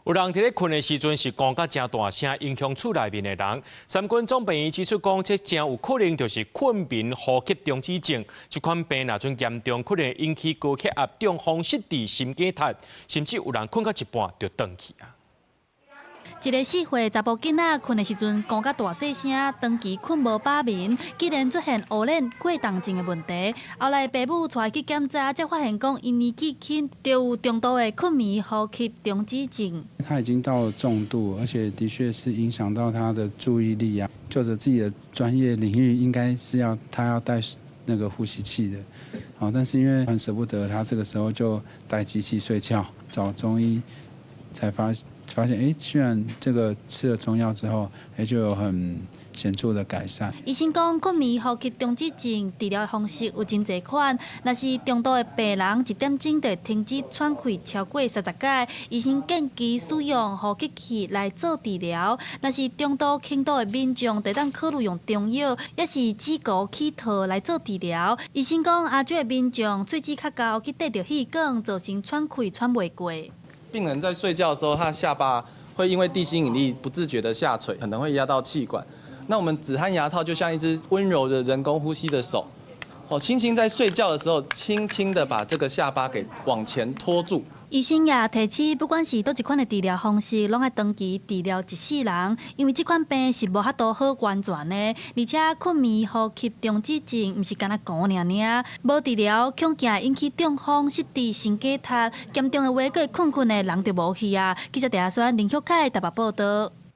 有人佇咧睏的時陣是講甲誠大聲，影響厝內面的人。三軍總病院指出講，這誠有可能就是睏眠呼吸中止症。這款病若陣嚴重，可能會引起高血壓、中風、失智、心肌塌，甚至有人睏到一半就斷氣啊。一个4歲查埔囡仔睏的時陣，講甲大細聲，長期睏無飽眠，竟然出現烏輪過動症的問題。後來爸母帶伊去檢查，才發現講伊年紀輕就有重度的睏眠呼吸中止症。他已經到了重度，而且的確是影響到他的注意力啊。就着自己的專業領域，應該是要他要戴那個呼吸器的，好，但是因為很捨不得，他這個時候就戴機器睡覺，找中醫才發現，哎，居然這個吃了中藥之後，哎，就有很顯著的改善。醫生講，睏眠呼吸中止症治療的方式有真濟款，若是重度的病人，一點鐘就會停止喘氣超過30擺，醫生建議使用呼吸器來做治療。若是中度、輕度的民眾，就當考慮用中藥，抑是指骨起套來做治療。醫生講，亞洲的民眾喙齒較厚，去綴著氣管，造成喘氣喘袂過。病人在睡覺的時候，他的下巴會因為地心引力不自覺的下垂，可能會壓到氣管。那我們止鼾牙套就像一隻溫柔的人工呼吸的手，哦，輕輕在睡覺的時候，輕輕的把這個下巴給往前托住。醫生也提醒，不管是佗一款的治療方式，攏愛長期治療一世人，因為這款病是無法度好完全的，而且睏眠呼吸中止症毋是干焦咳爾爾，無治療恐驚引起中風、失智、心肌塌，嚴重的話，閣會睏睏的人就無去啊。記者鄭亞宣、林旭凱台北報道。